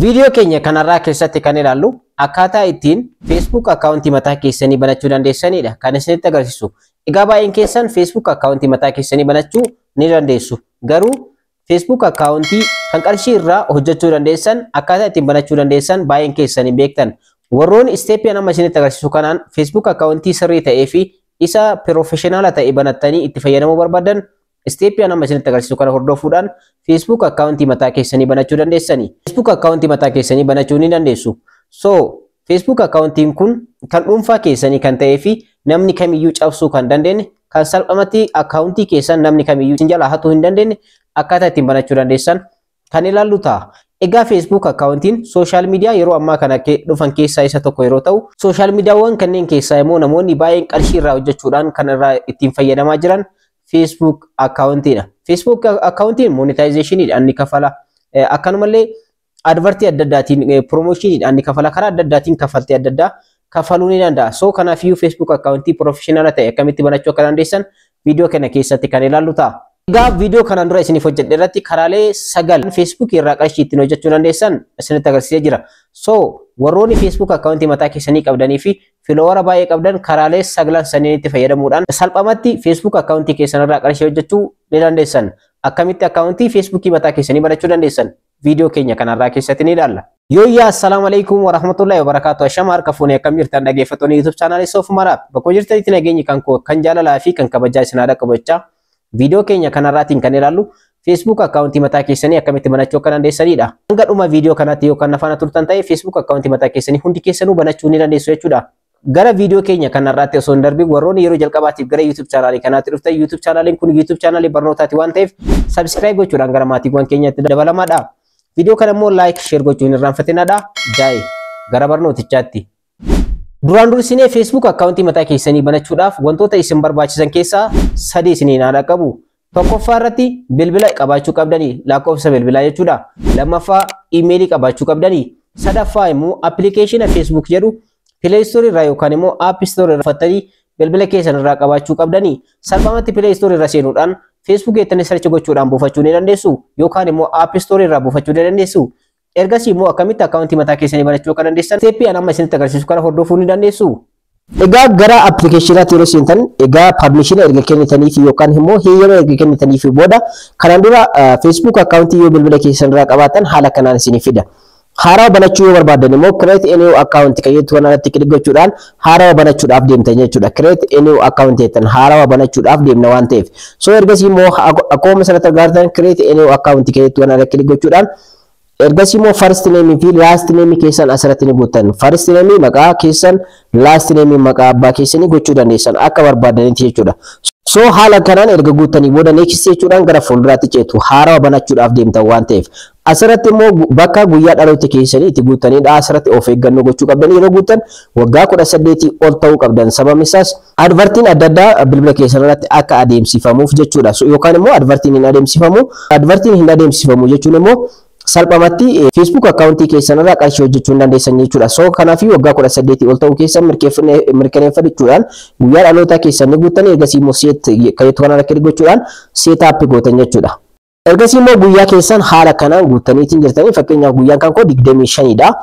Viidiyoo keenya kanarraa keessatti kan ilaallu akkaataa ittiin Facebook akkaawuntii mataa keessanii banachuu dandeessanidha kan isinitti agarsiisu. Egaa baay'een keessan Facebook akkaawuntii mataa keessanii banachuu ni dandeessu. Garuu Facebook akkaawuntii kan qarshii irraa hojjechuu dandeessan, akkaataa ittiin banachuu dandeessan baay'een keessan hin beektan. Warroonni step amma isinitti agarsiisu kanaan Facebook akkaawuntii sirrii ta'ee fi isa professional ta'e banattanii itti fayyadamuu barbaadan, step amma isinitti agarsiisu kana hordofuudhaan Facebook akkaawuntii mataa keessanii banachuu dandeessani. Facebook akkaawuntii mataa keessanii banachuu ni dandeessu. So Facebook akkaawuntiin kun kan dhuunfaa keessanii kan ta'ee fi namni kamiyyuu cabsuu kan dandeenye, kan salphumatti akkaawuntii keessan namni kamiyyuu isin jalaa hatuu hin dandeenye akkaataa ittiin banachuu dandeessan kan ilaallu ta'a. Egaa Facebook akkaawuntiin social media yeroo ammaa kana dhufan keessaa isa tokko yeroo ta'u, social miidiyaawwan kanneen keessaa immoo namoonni baay'een qarshii irraa hojjechuudhaan kan irraa ittiin fayyadamaa jiran Facebook akkaawuntiidha. Facebook akkaawuntiin monetizationiidhaan ni kafala. Akkanumallee advertii adda addaatiin, promotioniidhaan ni kafala. Karaa adda addaatiin kaffaltii adda addaa kafaluu ni danda'a. So kanaafiyyuu Facebook akkaawuntii professional ta'e akkamitti banachuu akka dandeessan viidiyoo kana keessatti kan ilaallu ta'a. Egaa viidiyoo kanaan dura isiniif hojjedhe irratti karaalee 9 Facebook irraa qarshii ittiin hojjechuu dandeessan isinitti agarsiisee jira. So warroonni Facebook akkaawuntii mataa keessanii qabdanii fi follower baay'ee qabdan, karaalee saglan saniinitti fayyadamuudhaan salphumatti Facebook akkaawuntii keessan irraa qarshii hojjechuu ni dandeessan. Akkamitti akkaawuntii Facebookii mataa keessanii banachuu dandeessan viidiyoo keenya kanarraa keessatti ni ilaalla. Yooyyaa, assalaamu alaikum warahmatullahi wabarakatuh. Ashama, harka fuunee, akkam jirtan dhaggeeffattoonni YouTube chaanaalii Soof Maraaf? Bakka jirtanitti nageenyi kan koo kan jaalalaa fi kan kabajaa isin haa dhaqqabu. Viidiyoo keenya kanarraatiin kan ilaallu Facebook akkaawuntii mataa keessanii akkamitti banachuu akka dandeessanidha. Hanga dhuma viidiyoo kanaatti yoo kan faana turtan ta'e, Facebook akkaawuntii mataa keessanii hundi keessanuu banachuu ni dandeessu jechuudha. Gara viidiyoo keenya kanarraatti osoo hin darbin, warroonni yeroo jalqabaatiif gara YouTube chaanaalii kanaatti dhuftan, YouTube chaanaaliin kun YouTube chaanaalii barnootaati waan ta'eef subscribe gochuudhaan gara maatiiwwan keenyatti dabalamaadha. Viidiyoo kana immoo like, share gochuun hin irraanfatinaadha. Jaa'e gara barnootichaatti. Duraan dursinee Facebook akkaawuntii mataa keessanii banachuudhaaf wantoota isin barbaachisan keessaa sadii isiniin haadha qabu. Tokkoffaa irratti bilbila qabaachuu qabdanii, lakkoofsa bilbilaa jechuudha. Lammaffaa iimeelii qabaachuu qabdanii. Sadaffaa immoo appilikeeshina Facebook jedhu Play Store irraa yookaan immoo App Store irraa uffattanii bilbila keessan irraa qabaachuu qabdanii. Salphumatti Play Store irra seenuudhaan Facebook jettanii search gochuudhaan buufachuu ni dandeessu yookaan immoo App Store irraa buufachuu ni dandeessu. Ergasii immoo akkamitti akkaawuntii mataa keessanii banachuu akka dandeessan step an amma isinitti agarsiisu kana hordofuu ni dandeessu. Egaa gara appilikeeshinaatti yeroo seentan, egaa permission erga kennitaniif yookaan immoo heeyyama erga kennitaniif booda, kanaan dura Facebook akkaawuntii yoo bilbila keessan irraa qabaatan haala kanaan isiniif fida. Haarawaa banachuu yoo barbaadan immoo "create a new account" kan jettu kanarratti click gochuudhaan haarawaa banachuudhaaf deemtan jechuudha. "Create a new account" jettan, haarawaa banachuudhaaf deemna waan ta'eef. So ergasii immoo akkuma sanatti argaatan "create a new account" kan jettu kanarratti click gochuudhaan ergasii immoo first name fi last name keessan asirratti ni guuttan. First name maqaa keessan, last name maqaa abbaa keessanii gochuu dandeessan akka barbaadanitti jechuudha. So haala kanaan erga guuttanii booda "next" jechuudhaan gara fuulduraatti ceetu, haarawaa banachuudhaaf deemtan waan ta'eef. Asirratti immoo bakka guyyaa dhaloota keessanii itti guuttanidha. Asirratti of eeggannoo gochuu qabdan, yeroo guuttan waggaa 18 ol ta'uu qabdan. Sababni isaas advertiin adda addaa bilbila keessan irratti akka adeemsifamuuf jechuudha. Yookaan immoo advertiin hin adeemsifamu. Advertiin hin adeemsifamu jechuun immoo salphumatti Facebook akkaawuntii keessan irraa qarshii hojjechuu hin dandeessan jechuudha. So kanaafii waggaa 18 ol ta'uu keessan mirkaneeffachuudhaan guyyaa dhalootaa keessan ni guuttanii, ergasii immoo "set" kan jettu kanarra click gochuudhaan set up gootan jechuudha. Ergasii immoo guyyaa keessan haala kanaan guuttaniitiin jirtanii, fakkeenyaaf guyyaan kan koo 25dha.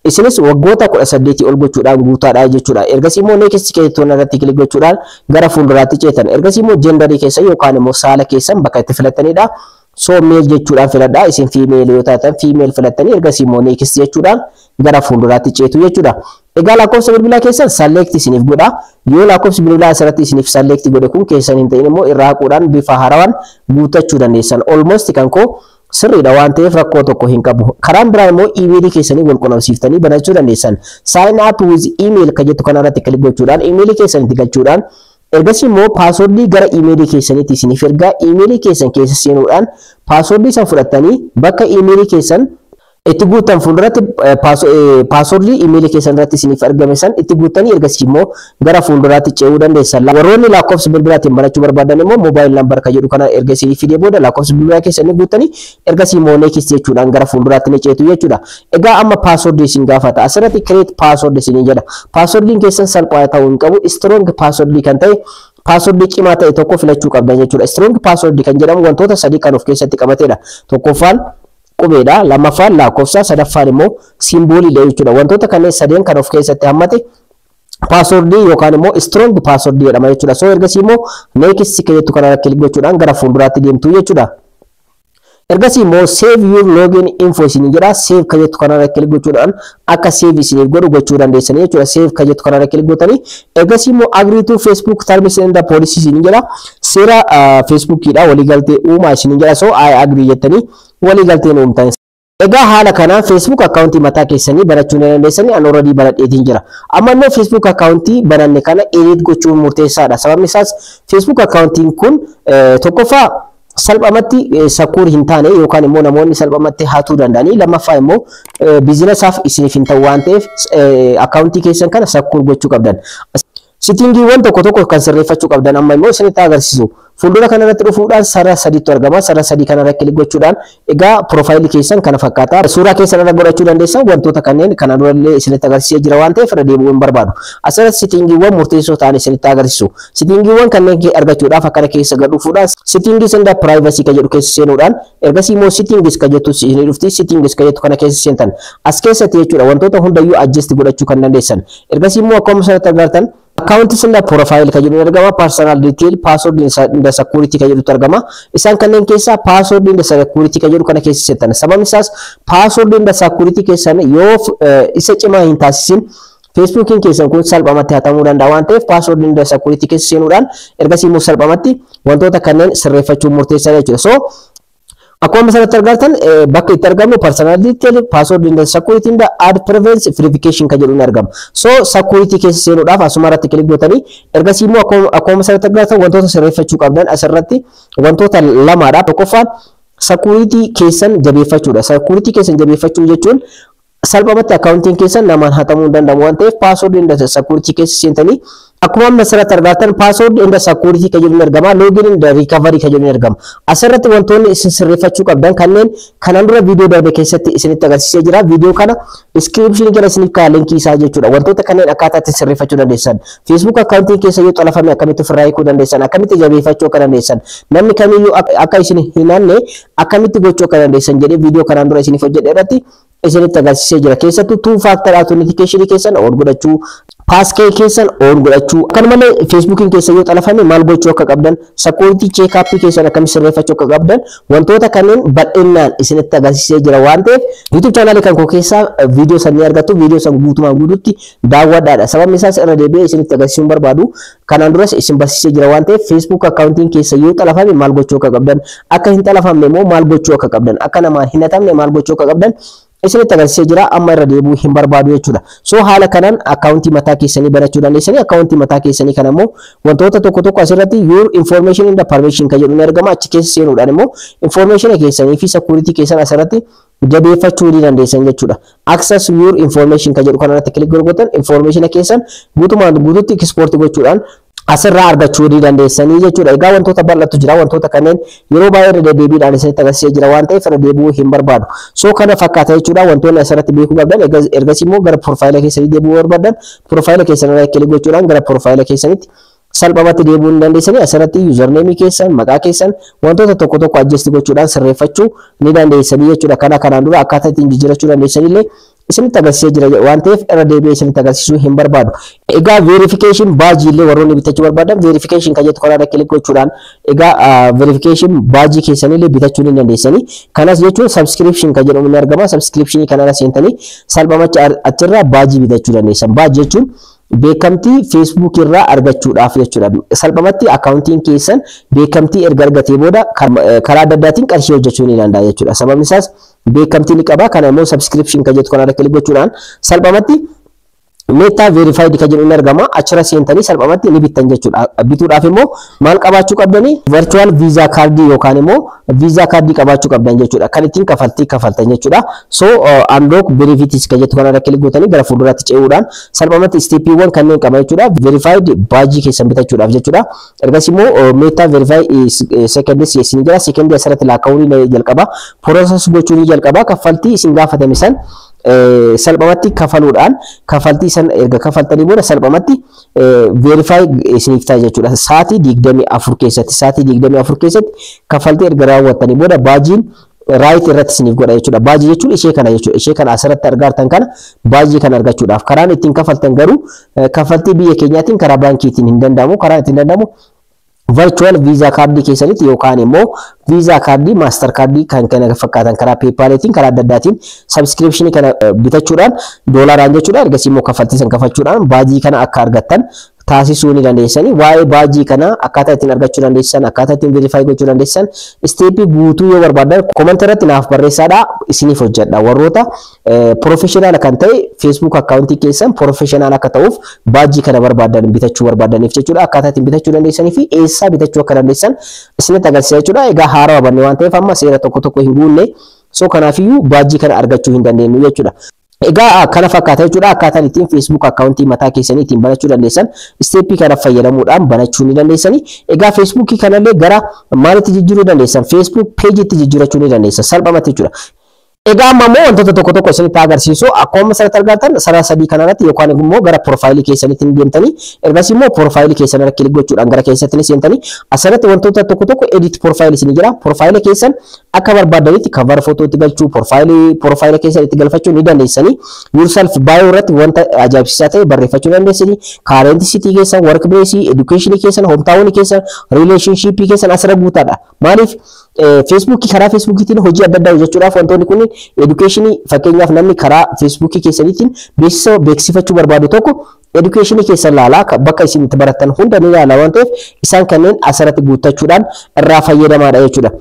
Isinis waggoota 18 ol gochuudhaan guutaadha jechuudha. Ergasii immoo "next" keessattuu irratti click gochuudhaan gara fuulduraatti ceetan. Ergasii immoo genderii keessan yookaan immoo saala keessan bakka itti filatanidha. So male jechuudhaan filadhaa. Isin female yoo taatan female filattanii, ergasii immoo "next" jechuudhaan gara fuulduraatti ceetu jechuudha. Egaa lakkoofsa bilbilaa keessan select isiniif godha. Yoo lakkoofsi bilbilaa asirratti isiniif select godhe kun keessan hin ta'in immoo irraa haquudhaan bifa haarawaan guuttachuu dandeessan. Almost kan koo sirriidha waan ta'eef rakkoo tokko hin qabu. Karaan biraa immoo iimeelii keessanii wal qunnamsiiftanii banachuu dandeessan. "Sign up with email" kan jettu kanarratti click gochuudhaan iimeelii keessan itti galchuudhaan, ergasii immoo passwordii gara iimeelii keessaniitti isiniif ergaa, iimeelii keessan keessa seenuudhaan passwordii san fudhattanii bakka iimeelii keessan itti guutan fuulduratti passwordii iimeelii keessan irratti isiniif argame san itti guuttanii, ergasii immoo gara fuulduraatti ce'uu dandeessan. Warroonni lakkoofsa bilbilaatiin banachuu barbaadan immoo "mobile number" kan jedhu kana erga isinii fidee booda lakkoofsa bilbilaa keessan ni guuttanii, ergasii immoo "next" jechuudhaan gara fuulduraatti ni ceetu jechuudha. Egaa amma passwordii isin gaafata. Asirratti "create password" isinii jedha. Passwordiin keessan salphaa ta'uu hin qabu. Strong passwordii kan ta'e, passwordii cimaa ta'e tokko filachuu qabdan jechuudha. Strong passwordii kan jedhamu wantoota sadii kan of keessatti qabatedha. Tokkoffaan qubeedha, lammaffaan lakkoofsa, sadaffaan immoo symboliidha jechuudha. Wantoota kanneen sadeen kan of keessatti hammate passwordii yookaan immoo strong passwordii jedhama jechuudha. So ergasii immoo next kan jettu kanarra click gochuudhaan gara fuulduraatti deemtu jechuudha. Ergasii immoo "Save your login info" isinii jedha. Save kan jettu kanarra click gochuudhaan akka save isiniif godhu gochuu dandeessanii jechuudha. Save kan jettu kanarra click gootanii ergasii immoo "Agree to Facebook terms and policy" isinii jedha. Seera Facebookiidha waliigaltee uumaa isinii jedha. So "I agree" jettanii waliigalteen uumtan. Egaa haala kanaan Facebook akkaawuntii mataa keessanii banachuu ni dandeessanii. An already banadheetiin jira. Amma immoo Facebook akkaawuntii bananne kana edit gochuun murteessaadha. Sababni isaas Facebook akkaawuntiin kun tokkoffaa salphamatti secure hin taane yookaan immoo namoonni salphamatti hatuu danda'anii, lammaffaa immoo businessaaf isiniif hin ta'u waan ta'eef akkaawuntii keessan kana secure gochuu qabdan. Settingiiwwan tokko tokko kan sirreeffachuu qabdan amma immoo isinitti agarsiisu. Fuuldura kanarratti dhufuudhaan sarara sadiitu argama. Sarara sadii kanarra click gochuudhaan egaa profileii keessan kana fakkaata. Suuraa keessan irra godhachuu dandeessan. Wantoota kanneen kana durallee isinitti agarsiisee jira waan ta'eef irra deebi'uu hin barbaadu. Asirratti settingiiwwan murteessoo ta'an isinitti agarsiisu. Settingiiwwan kanneen argachuudhaaf akkana keessa gad dhufuudhaan settings and privacy kan jedhu keessa seenuudhaan ergasii immoo settings kan jettu isinii dhufti. Settings kan jettu kana keessa seentan. As keessatti jechuudha wantoota hundayyuu adjust godhachuu kan dandeessan. Ergasii immoo akkuma asirratti agartan accounts and profile kan jedhu argama. Personal detail, password and security kan jedhutu argama. Isaan kanneen keessaa password and security kan jedhu kana keessa seentan. Sababni isaas password and security keessan yoo isa cimaa hin taasisin Facebookiin keessan kun salphumatti hatamuu danda'a waan ta'eef password and security keessa seenuudhaan ergasii immoo salphumatti wantoota kanneen sirreeffachuun murteessaadha jechuudha. So akkuma asirratti argartan bakka itti argamu personal detail, password and security and add preference verification kan jedhu ni argama. So security keessa seenuudhaaf asuma irratti click gootanii ergasii immoo akkuma asirratti argartan wantoota sirreeffachuu qabdan asirratti wantoota lamaadha. Tokkoffaan security keessan jabeeffachuudha. Security keessan jabeeffachuu jechuun salphumatti akkaawuntiin keessan namaan hatamuu hin danda'amu waan ta'eef password and security keessa seentanii akkuma amma asirratti argattan password and security kan jedhu ni argama. Login and recovery kan jedhu ni argama. Asirratti wantoonni isin sirreeffachuu qabdan kanneen kanaan dura viidiyoo darbe keessatti isinitti agarsiisee jira. Viidiyoo kana description jala isiniif kaa'a linkii isaa jechuudha. Wantoota kanneen akkaataa ittiin sirreeffachuu dandeessan. Facebook akkaawuntiin keessa yoo xalafame akkamitti ofirraa hiikuu dandeessan, akkamitti jabeeffachuu akka dandeessan, namni kamiyyuu akka isin hin hanne akkamitti gochuu akka dandeessan jedhee viidiyoo kanaan dura isiniif hojjedhe irratti isinitti agarsiisee jira. Keessattuu two factor authentication keessan on godhachuu, passkey keessan on godhachuu, akkanumallee Facebookiin keessa yoo xalafame maal gochuu akka qabdan, security checkup keessan akkamitti sirreeffachuu akka qabdan wantoota kanneen bal'inaan isinitti agarsiisee jira waan ta'eef YouTube channelii kan koo keessaa viidiyoo san ni argattu. Viidiyoo san guutumaan guututti daawwadhaadha. Sababni isaas irra deebi'ee isinitti agarsiisuu hin barbaadu. Kanaan duras isin barsiisee jira waan ta'eef Facebook akkaawuntiin keessa yoo xalafame maal gochuu akka qabdan, akka hin xalafamne immoo maal gochuu akka qabdan, akka namaan hin hatamne maal gochuu akka qabdan isinitti agarsiisee jira. Amma irra deebi'uu hin barbaadu jechuudha. So haala kanaan akkaawuntii mataa keessanii banachuu dandeessanii. Akkaawuntii mataa keessanii kana immoo wantoota tokko tokko asirratti your information and permission kan jedhu ni argama. Achi keessa seenuudhaan immoo information keessanii fi security keessan asirratti jabeeffachuu ni dandeessan jechuudha. Access your information kan jedhu kanarratti click gootan information keessan guutumaan guututti export gochuudhaan asirraa argachuu ni dandeessanii jechuudha. Egaa wantoota bal'atu jira. Wantoota kanneen yeroo baay'ee irra deddeebiidhaan isinitti agarsiisee jira waan ta'eef irra deebi'uu hin barbaadu. So kana fakkaata jechuudha. Wantoonni asirratti beekuu qabdan ergasii immoo gara profile keessanii deebi'uu barbaadan profile keessan irra click gochuudhaan gara profile keessanitti salphumatti deebi'uu ni dandeessanii. Asirratti usernameii keessan, maqaa keessan, wantoota tokko tokko adjust gochuudhaan sirreeffachuu ni dandeessanii jechuudha. Kana kanaan dura akkaataa ittiin jijjiirachuu dandeessanillee isinitti agarsiisee jira waan ta'eef irra deebi'ee isinitti agarsiisuu hin barbaadu. Egaa verification badge illee warroonni bitachuu barbaadan verification kan jettu kanarra click gochuudhaan egaa verification badge keessanillee bitachuu ni dandeessanii. Kanas jechuun subscription kan jedhamu ni argama. Subscriptionii kanarra seentanii salphumatti achirraa badge bitachuu dandeessan. Badge jechuun beekamtii Facebook irraa argachuudhaaf jechuudha. Salphumatti akkaawuntiin keessan beekamtii erga argatee booda karaa adda addaatiin qarshii hojjechuu ni danda'a jechuudha. Sababni isaas beekamtii ni qaba. Kana immoo subscription kan jettu kanarra click gochuudhaan salphumatti Meta verified kan jedhu ni argama. Achirra seentanii salphumatti ni bittan jechuudha. Bituudhaaf immoo maal qabaachuu qabdanii? Virtual visa card yookaan immoo visa card qabaachuu qabdan jechuudha. Kan ittiin kafaltii kafaltan jechuudha. So unlock benefits kan jettu kanarra click gootanii gara fuulduraatti ce'uudhaan salphumatti stepiiwwan kanneen qaba jechuudha. Verified badge keessan bitachuudhaaf jechuudha. Ergasii immoo Meta verify seconds isin jira. Secondii asirratti lakkaa'uu ni jalqaba. Process gochuu ni jalqaba. Kaffaltii isin gaafatame san salphumatti kafaluudhaan kafaltii san erga kafaltanii booda salphumatti verify isiniif ta'a jechuudha. Sa'aatii 24 keessatti, sa'aatii 24 keessatti kafaltii erga raawwattanii booda badgeiin Right irratti isiniif godha jechuudha. Badge jechuun ishee kana jechuudha. Ishee kana asirratti argartan kana, badge kana argachuudhaaf karaan ittiin kafaltan garuu kaffaltii biyya keenyaatiin karaa baankiitiin hin danda'amu. Karaan ittiin danda'amu virtual Visa kaardii keessanitti yookaan immoo Visa kaardii, Master kaardii kan kana fakkaatan karaa PayPaliitiin, karaa adda addaatiin subscriptionii kana bitachuudhaan, doolaaraan jechuudha. Ergasii immoo kaffaltii san kafachuudhaan badge kana akka argattan taasisuu ni dandeessanii. Waa'ee badge kana, akkaataa ittiin argachuu dandeessan, akkaataa ittiin verify gochuu dandeessan, step guutuu yoo barbaadan comment irratti naaf barreessaadha, isiniif hojjedha. Warroota professional kan ta'e, Facebook akkaawuntii keessan professional akka ta'uuf badge kana barbaadan, bitachuu barbaadaniif jechuudha, akkaataa ittiin bitachuu dandeessanii fi eessaa bitachuu akka dandeessan isinitti agarsiisa jechuudha. Egaa haarawaa banne waan ta'eef amma seera tokko tokko hin guunne, so kanaafiyyuu badge kana argachuu hin dandeenyu jechuudha. Egaa kana fakkaata jechuudha, akkaataan ittiin Facebook akkaawuntii mataa keessanii ittiin banachuu dandeessan step kana fayyadamuudhaan banachuu ni dandeessanii. Egaa Facebookii kanallee gara maalitti jijjiiruu dandeessan? Facebook pageitti jijjiirachuu ni dandeessan salphumatti jechuudha. Egaa amma immoo wantoota tokko tokko isinitti agarsiisu. Akkuma asirratti argattan sarara sadii kanarratti yookaan immoo gara profileii keessanitti ni deemtanii, ergasii immoo profileii keessan irra click gochuudhaan gara keessatti ni seentanii, asirratti wantoota tokko tokko edit profile isin jira. Profile keessan akka barbaadanitti cover photo itti galchuu, profile keessan itti galfachuu ni dandeessanii. Yourself bio irratti wanta ajaa'ibsiisaa ta'e barreeffachuu dandeessanii. Current city keessan, workplace, education keessan, hometown keessan, relationship keessan asirra guutaadha. Maaliif? Facebookii, karaa Facebookiitiin hojii adda addaa hojjechuudhaaf wantoonni kunniin, educationii fakkeenyaaf, namni karaa Facebookii keessaniitiin beeksisa beeksifachuu barbaadu tokko educationii keessan laalaa, bakka isin itti barattan hunda ni ilaala waan ta'eef, isaan kanneen asirratti guuttachuudhaan irraa fayyadamaadha jechuudha.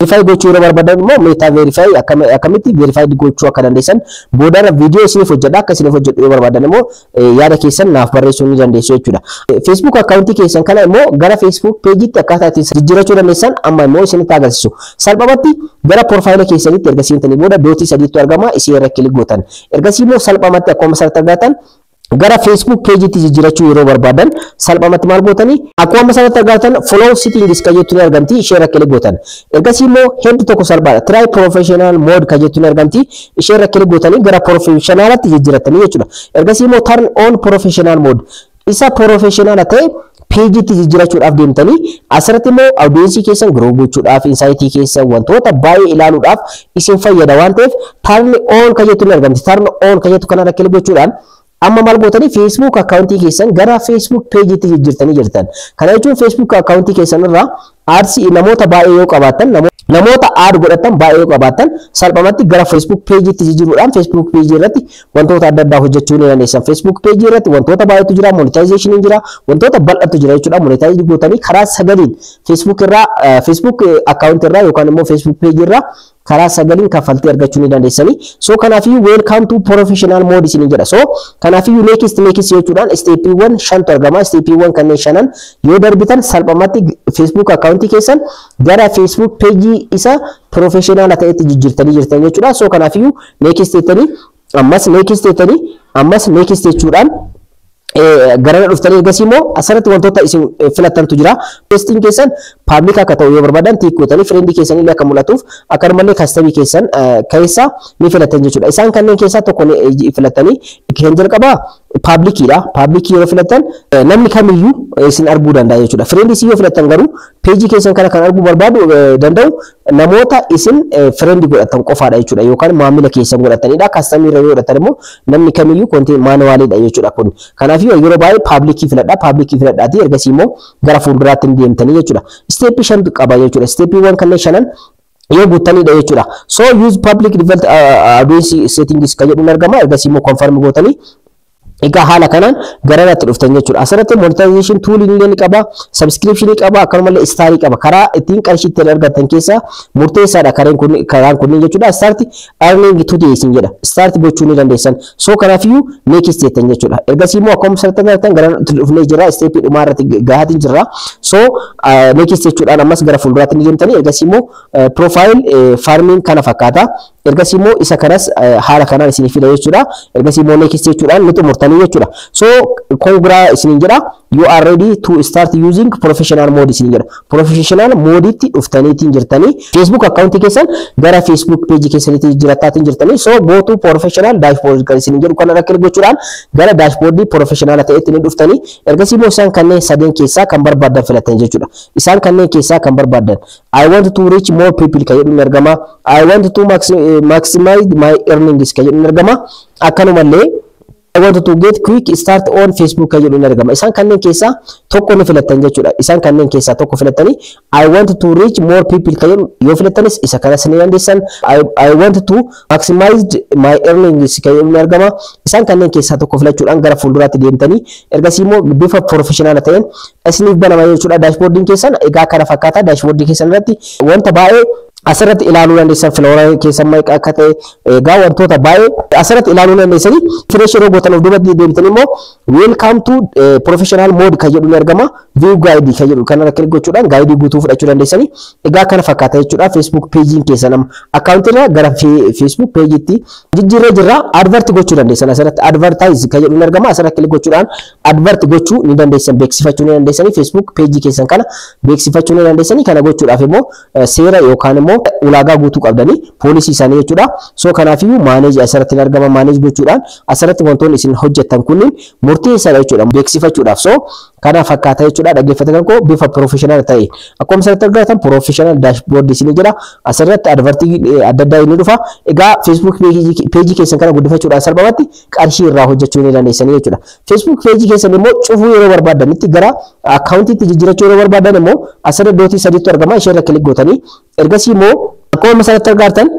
Verify gochuu yeroo barbaadan immoo Meta verify akkamitti verify gochuu akka dandeessan boodarra viidiyoo isiniif hojjedha. Akka isiniif hojjedhu yoo barbaadan immoo yaada keessan naaf barreessuu ni dandeessu jechuudha. Facebook akkaawuntii keessan kana immoo gara Facebook pageitti akkaataa ittiin jijjiirachuu dandeessan amma immoo isinitti agarsiisu. Salphumatti gara profile keessanitti erga seentanii booda dot sadiitu argama, isii irra click gootan. Ergasii immoo salphumatti akkuma asirratti argatan gara Facebook pageitti jijjiirachuu yeroo barbaadan salphumatti maal gootanii? Akkuma asirratti argatan follow settings kan jettu ni argamti, ishee irra click gootan. Ergasii immoo hedduu tokko salphaadha. Try professional mode kan jettu ni argamti, ishee irra click gootanii gara professionalatti jijjiiratanii jechuudha. Ergasii immoo turn on professional mode, isa professional ta'e pageitti jijjiirachuudhaaf deemtanii, asirratti immoo audience keessan grow gochuudhaaf, insight keessan, wantoota baay'ee ilaaluudhaaf isin fayyada waan ta'eef, turn on kan jettu ni argamti. Turn on kan jettu kanarra click gochuudhaan amma maal gootanii? Facebook akkaawuntii keessan gara Facebook pageitti jijjiirtanii jirtan. Kana jechuun Facebook akkaawuntii keessan irraa ads namoota baay'ee yoo qabaattan, namoota add godhatan baay'ee yoo qabaattan, salphumatti gara Facebook pageitti jijjiiruudhaan Facebook page irratti wantoota adda addaa hojjechuu ni dandeessan. Facebook page irratti wantoota baay'eetu jira, monetization jira, wantoota bal'atu jira jechuudha. Monetize gootanii karaa sagaliin Facebook irraa, Facebook akkaawuntii irraa yookaan immoo Facebook page irraa karaa sagaliin kaffaltii argachuu ni dandeessanii. So kanaafiyyuu welcome to professional mode isin jedha. So kanaafiyyuu next next jechuudhaan stepiiwwan shantu argama. Stepiiwwan kanneen shanan yoo darbitan salphumatti Facebook akkaawuntii keessan gara Facebook page isa professional ta'etti jijjiirtanii jirtan jechuudha. So kanaafiyyuu next jettanii, ammas next jettanii, ammas next jechuudhaan garana dhuftanii, ergasii immoo asirratti wantoota isin filattantu jira. Postiin keessan public akka ta'u yoo barbaadan tick gootanii, friendii keessan illee akka mul'atuuf, akkanumallee customii keessan keessa ni filattan jechuudha. Isaan kanneen keessaa tokko ni filattanii. Kan jalqabaa publiciidha. Publicii yeroo filattan namni kamiyyuu isin arguu danda'a jechuudha. Friendii yoo filattan garuu pageii keessan kana kan arguu barbaadu danda'u namoota isin friendii godhatan qofaadha jechuudha, yookaan maamila keessan godhatanidha. Customii irra yoo godhatan immoo namni kamiyyuu content manualiidha jechuudha kun. Kanaafuu yeroo baay'ee publicii filadha. Publicii filadhaati ergasii immoo gara fuulduraatti ni deemtanii jechuudha. Step shan qaba jechuudha. Stepiiwwan kanneen shanan yoo guuttanidha jechuudha. So use public default audience settings kan jedhuun argama. Ergasii immoo confirm gootanii, egaa haala kanaan gara irratti dhuftan jechuudha. Asirratti monetization tool illee ni qaba, subscription qaba, akkanumallee starii qaba. Karaa ittiin qarshii ittiin argattan keessaa murteessaadha kareen kun, karaan kunniin jechuudha. Start earning today isin jedha. Start gochuu ni dandeessan. So kanaafiyyuu next jettan jechuudha. Ergasii immoo akkuma asirratti agartan gara dhufnee jira. Step dhumaa irratti gahaatiin jirra. So next jechuudhaan ammas gara fuulduraatti ni deemtanii, ergasii immoo profile farming kana fakkaata. Ergasii immoo isa kanas haala kanaan isinii fida jechuudha. Ergasii immoo next jechuudhaan ni xumurtanii. dhuftanii jechuudha. So congra isiniin jedha, "You are ready to start using professional mode" isiniin jedha. Professional mode'itti dhuftaniitiin jirtanii, Facebook account keessan gara Facebook page keessaniitti jirattaatiin jirtanii. So "Go to professional dashboard" kan isiniin jedhu kana irra gochuudhaan gara dashboardii professional ta'etti ni dhuftanii. Ergasii immoo isaan kanneen sadeen keessaa kan barbaadan filatan jechuudha. Isaan kanneen keessaa kan barbaadan, "I want to reach more people" kan jedhu ni argama. "I want to maximize my earnings" kan jedhu ni argama. Akkanumallee "I want to get quick start on Facebook" kan jedhu ni argama. Isaan kanneen keessaa tokko ni filattan jechuudha. Isaan kanneen keessaa tokko filattanii, "I want to reach more people" kan jedhu yoo filattanis isa kanas ni dandeessan. "I want to maximize my earnings" kan jedhu ni argama. Isaan kanneen keessaa tokko filachuudhaan gara fuulduraatti deemtanii, ergasii immoo bifa professional ta'een isiniif banama jechuudha. Dashboardiin keessan egaa kana fakkaata. Dashboardii keessan irratti wanta baay'ee asirratti ilaaluu dandeessan, follower keessan meeqa akka ta'e, egaa wantoota baay'ee asirratti ilaaluu dandeessanii. Refresh yeroo gootan, of duubatti deebitanii immoo "Welcome to professional mode" kan jedhu ni argama. "View guide" kan jedhu kanarra click gochuudhaan guide guutuu fudhachuu dandeessanii. Egaa kana fakkaata jechuudha. Facebook pageiin keessan amma accountii irraa gara Facebook pageiitti jijjiirree jirra. Advert gochuu dandeessan. Asirratti "advertise" kan jedhu ni argama. Asirratti click gochuudhaan advert gochuu ni dandeessan, beeksifachuu ni dandeessanii. Facebook page keessan kana beeksifachuu ni dandeessanii. Kana gochuudhaaf immoo seera yookaan immoo ulaagaa guutuu qabdanii, policy isaanii jechuudha. So kanaafiyyuu "manage" asirratti ni argama. Manage gochuudhaan asirratti wantoonni isin hojjettan kunniin murteessaadha jechuudha beeksifachuudhaaf. So kana fakkaata jechuudha, dhaggeeffattoota koo, bifa professional ta'e. Akkuma asirratti argatan "professional dashboard" isin jira. Asirratti advertii adda addaa ni dhufa. Egaa Facebook page keessan kana guddifachuudhaan salphumatti qarshii irraa hojjechuu ni dandeessanii jechuudha. Facebook page keessan immoo cufuu yeroo barbaadanitti, gara accountiitti jijjiirachuu yeroo barbaadan immoo, asirra dootii sadiitu argama. Ishee irra click gootanii, ergasii immoo akkuma asirratti argartan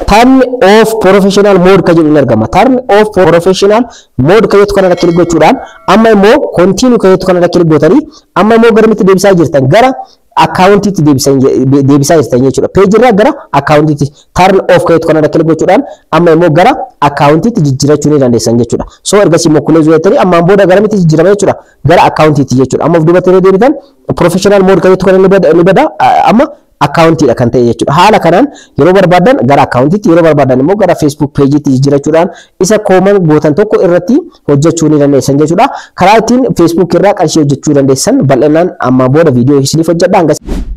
"Turn off professional mode" kan jedhu ni argama. "Turn off professional mode" kan jettu kanarra click gochuudhaan, amma immoo "continue" kan jettu kanarra click gootanii, amma immoo garamitti deebisaa jirtan? Gara accountiitti deebisaa jirtan jechuudha. Pageirraa gara accountiitti "turn off" kan jettu kanarra click gochuudhaan amma immoo gara accountiitti jijjiirachuu ni dandeessan jechuudha. So ergasii immoo "close" jettanii, ammaan booda garamitti jijjiirama jechuudha? Gara accountiitti jechuudha. Amma of duubatti yeroo deebitan "professional mode" kan jettu kana ni bada, amma accountiidha kan ta'e jechuudha. Haala kanaan yeroo barbaadan gara accountiitti, yeroo barbaadan immoo gara Facebook pageiitti jijjiirachuudhaan isa kooman gootan tokko irratti hojjechuu ni dandeessan jechuudha. Karaa ittiin Facebook irraa qarshii hojjechuu dandeessan bal'inaan ammaan booda viidiyoo isiniif hojjedha.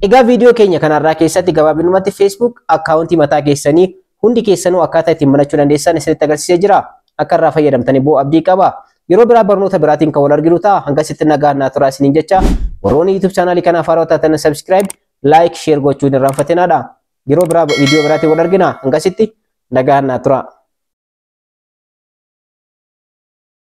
Egaa viidiyoo keenya kanarraa keessatti gabaabinumatti Facebook accountii mataa keessanii hundi keessanuu akkaataa ittiin banachuu dandeessan isinitti agarsiisee jira. Akka irraa fayyadamtanii bu'aa abdii qaba. Yeroo biraa barnoota biraatiin kan wal arginu ta'a. Hangasitti nagaan naa turaa isiniin jecha, warroonni YouTube channelii kanaaf haarawaa taatan subscribe, like, share gochuun irraanfatinaadha. Yeroo biraa viidiyoo biraatiin wal argina. Hangasitti nagaan naa turaa.